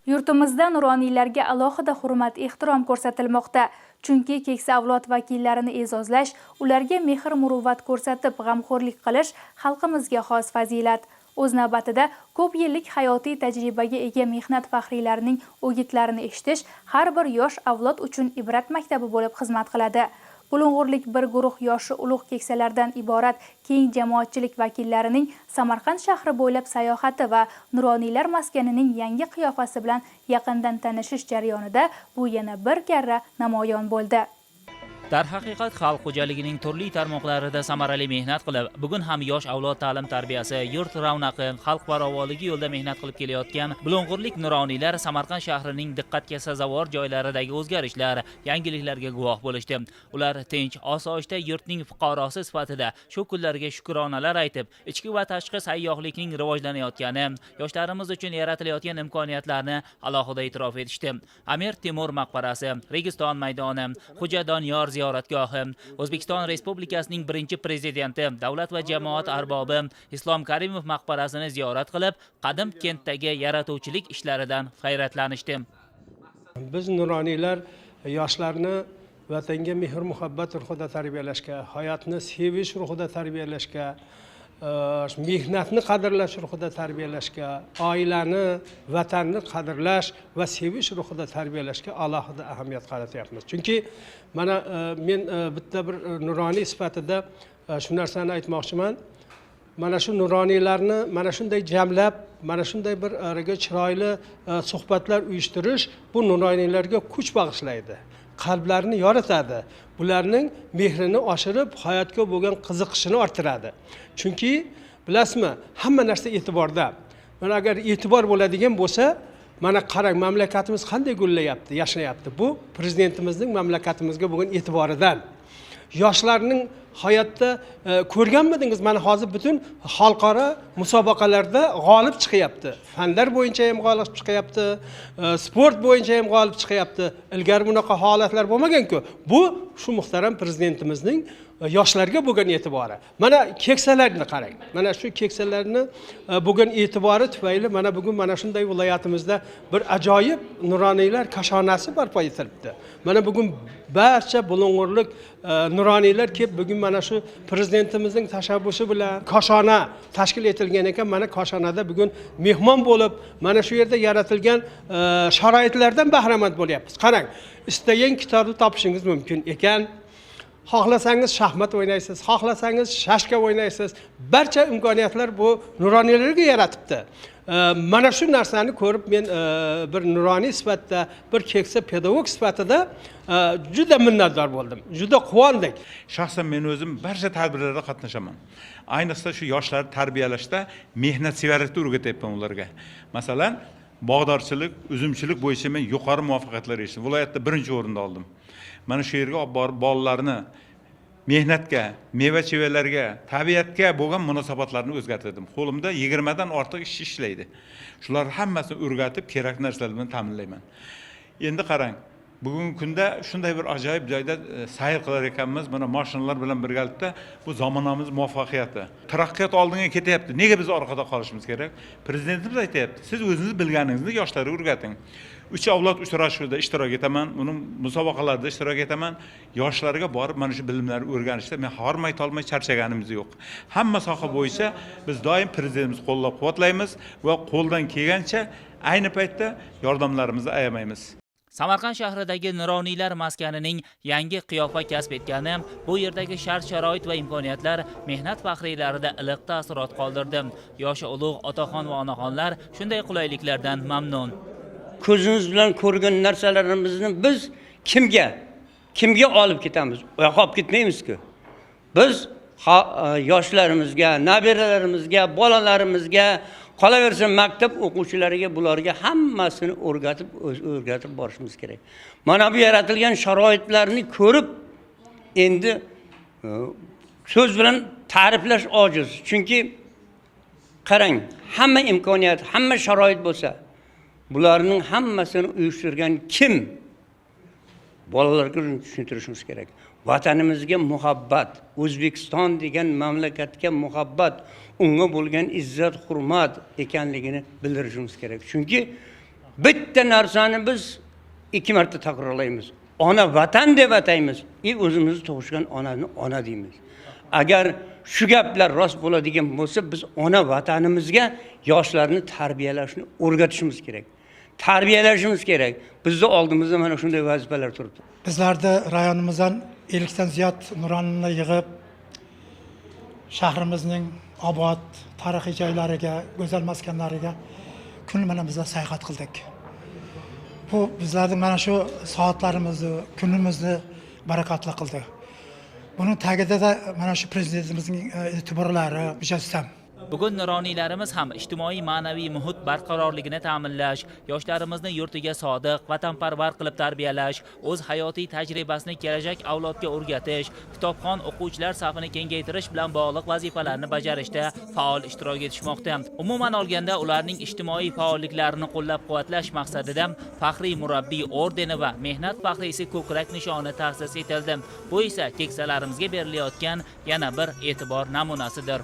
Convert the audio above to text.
Yurtimizda nuroniylarga alohida hurmat ehtirom ko'rsatilmoqda. Chunki keksa avlod vakillarini e'zozlash, ularga mehr muruvvat ko'rsatib, g'amxo'rlik qilish xalqimizga xos fazilat. O'z navbatida ko'p yillik hayotiy tajribaga ega mehnat faxriylarining o'gitlarini eshitish har bir yosh avlod uchun ibrat maktabi bo'lib xizmat qiladi. Bulung'urlik bir guruh yoshi ulug' keksalardan iborat keng jamoatchilik vakillarining Samarqand shahri bo'ylab sayohati va nuroniylar maskanining yangi qiyofasi bilan yaqindan tanishish jarayonida bu yana bir karra namoyon bo'ldi. Darhaqiqat, xalq xo'jaligining turli tarmoqlarida samarali mehnat qilib, bugun ham yosh avlod ta'lim tarbiyasi, yurt ravnaqi, xalq farovonligi yo'lida mehnat qilib kelayotgan bulung'urlik nuroniylar Samarqand shahrining diqqatga sazovor joylaridagi o'zgarishlar, yangiliklarga guvoh bo'lishdi. Ular tinch, osoyishta yurtning fuqarosi sifatida shu kunlarga shukronalar aytib, ichki va tashqi sayyohlikning rivojlanayotgani, yoshlarimiz uchun yaratilayotgan imkoniyatlarni alohida e'tirof etishdi. Amir Temur maqbarasi, Registon maydoni, Xo'ja Doniyor ziyoratgohi, O'zbekiston Respublikasining birinchi prezidenti, davlat va jamoat arbobi Islom Karimov maqbarasini ziyorat qilib, qadim kentdagi yaratuvchilik ishlaridan hayratlanishdi. Biz, nuroniylar, yoshlarni vatanga mehr muhabbat ruhida tarbiyalashga, hayotni sevish ruhida tarbiyalashga, mehnatni qadrlash ruhida tarbiyalashga, oilani, vatanni qadrlash va sevish ruhida tarbiyalashga alohida ahamiyat qaratyapmiz. Chunki mana men bitta bir nuroniy sifatida shu narsani aytmoqchiman. Mana shu nuroniylarni mana shunday jamlab, mana shunday bir araga chiroyli suhbatlar uyushtirish bu nuroniylarga kuch bag'ishlaydi, qalblarini yoritadi, bularning mehrini oshirib, hayotga bo'lgan qiziqishini orttiradi. Chunki bilasizmi, hamma narsa e'tiborda. Mana agar e'tibor bo'ladigan bo'lsa, mana qarang, mamlakatimiz qanday gullayapti, yashnayapti. Bu prezidentimizning mamlakatimizga bo'lgan e'tiboridan. Yoshlarning hayotda ko'rganmidingiz, mana hozir butun xalqaro musobaqalarda g'olib chiqyapti. Fanlar bo'yicha ham g'olib chiqyapti, sport bo'yicha ham g'olib chiqyapti. Ilgari bunaqa holatlar bo'lmagan-ku. Bu shu muhtaram prezidentimizning yoshlarga bo'lgan e'tibori. Mana keksalarni qarang. Mana shu keksalarni bo'lgan e'tibori tufayli mana bugun mana shunday viloyatimizda bir ajoyib nuroniylar koshonasi barpo etilibdi. Mana bugun barcha bulung'urlik nuroniylar kelib, bugun mana shu prezidentimizning tashabbusi bilan koshona tashkil etilgan ekan. Mana koshonada bugun mehmon bo'lib, mana shu yerda yaratilgan sharoitlardan bahramand bo'lyapmiz. Qarang, istagan kitobni topishingiz mumkin ekan. Xohlasangiz shaxmat o'ynaysiz, xohlasangiz shashka o'ynaysiz. Barcha imkoniyatlar bu nuroniylarga yaratibdi. Mana shu narsani ko'rib men bir nuroniy sifatida, bir keksa pedagog sifatida juda minnatdor bo'ldim. Juda quvondik. Shaxsan men o'zim barcha tadbirlarda qatnashaman. Ayniqsa shu yoshlarni tarbiyalashda mehnatsevarlikni o'rgatyapman ularga. Masalan, bog'dorchilik, uzumchilik bo'yicha men yuqori muvaffaqiyatlarga erishdim. Viloyatda birinchi o'rinni oldim. Mana shu yerga olib borib bolalarni mehnatga, meva-chevalarga, tabiatga bo'lgan munosabatlarni o'zgartirdim. Qo'limda 20 dan ortiq ish ishlaydi. Shular hammasini o'rgatib, kerakli narsalar bilan ta'minlayman. Endi qarang, bugungi kunda shunday bir ajoyib joyda sayr qilar ekanmiz, mana mashinalar bilan birgalikda bu zamonamiz muvaffaqiyati. Taraqqiyot oldinga ketyapti. Nega biz orqada qolishimiz kerak? Prezidentimiz aytayapti, siz o'zingiz bilganingizni yoshlarga o'rgating. 3 avlod uchrashuvida ishtirok etaman, uni musobaqalarda ishtirok etaman. Yoshlarga borib mana shu bilimlarni o'rganishda men hormay tolmay charchaganimiz yo'q. Hamma soha bo'yicha biz doim prezidentimizni qo'llab-quvvatlaymiz va qo'ldan kelgancha ayni paytda yordamlarimizni ayamaymiz. Samarqand shahridagi nuroniylar maskanining yangi qiyofa kasb etgani, bu yerdagi shart-sharoit va imkoniyatlar mehnat faxriylarida iliq taassurot qoldirdi. Yoshi ulug' otaxon va onaxonlar shunday qulayliklardan mamnun. Ko'zimiz bilan ko'rgan narsalarimizni biz kimga olib ketamiz? U yoqqa olib ketmaymiz-ku. Biz yoshlarimizga, nabiralarimizga, bolalarimizga, qolaversa maktab o'quvchilariga, bularga hammasini o'rgatib borishimiz kerak. Mana bu yaratilgan sharoitlarni ko'rib endi so'z bilan ta'riflash ojiz. Chunki qarang, hamma imkoniyat, hamma sharoit bo'lsa, bularning hammasini uyushtirgan kim? Bolalarga tushuntirishimiz kerak. Vatanimizga muhabbat, O'zbekiston degan mamlakatga muhabbat, unga bo'lgan izzat, hurmat ekanligini bildirishimiz kerak. Chunki Bitta narsani biz 2 marta takrorlaymiz. Ona vatan deb ataymiz, o'zimizni tug'ishgan onani ona deymiz. Agar shu gaplar rost bo'ladigan bo'lsa, biz ona vatanimizga yoshlarni tarbiyalashni o'rgatishimiz kerak. Tarbiyalashimiz kerak. Bizni oldimizda mana shunday vazifalar turibdi. Bizlarni rayonimizdan 50 dan ziyod nuroniyni yig'ib shahrimizning obod tarixiy joylariga, go'zal maskanlariga kun mana bizlar sayohat qildik. Bu bizlarning mana shu soatlarimizni, kunimizni barakotli qildi. Buning tagida da mana shu prezidentimizning e'tiborlari mujassam. Bugun nuroniylarimiz ham ijtimoiy ma'naviy muhit barqarorligini ta'minlash, yoshlarimizni yurtiga sodiq, vatanparvar qilib tarbiyalash, o'z hayotiy tajribasini kelajak avlodga o'rgatish, kitobxon o'quvchilar safini kengaytirish bilan bog'liq vazifalarni bajarishda faol ishtirok etishmoqda. Umuman olganda, ularning ijtimoiy faolliklarini qo'llab-quvvatlash maqsadida faxriy murabbiy ordeni va mehnat faxriysi ko'krak nishoni ta'sis etildi. Bu esa keksalarimizga berilayotgan yana bir e'tibor namunasidir.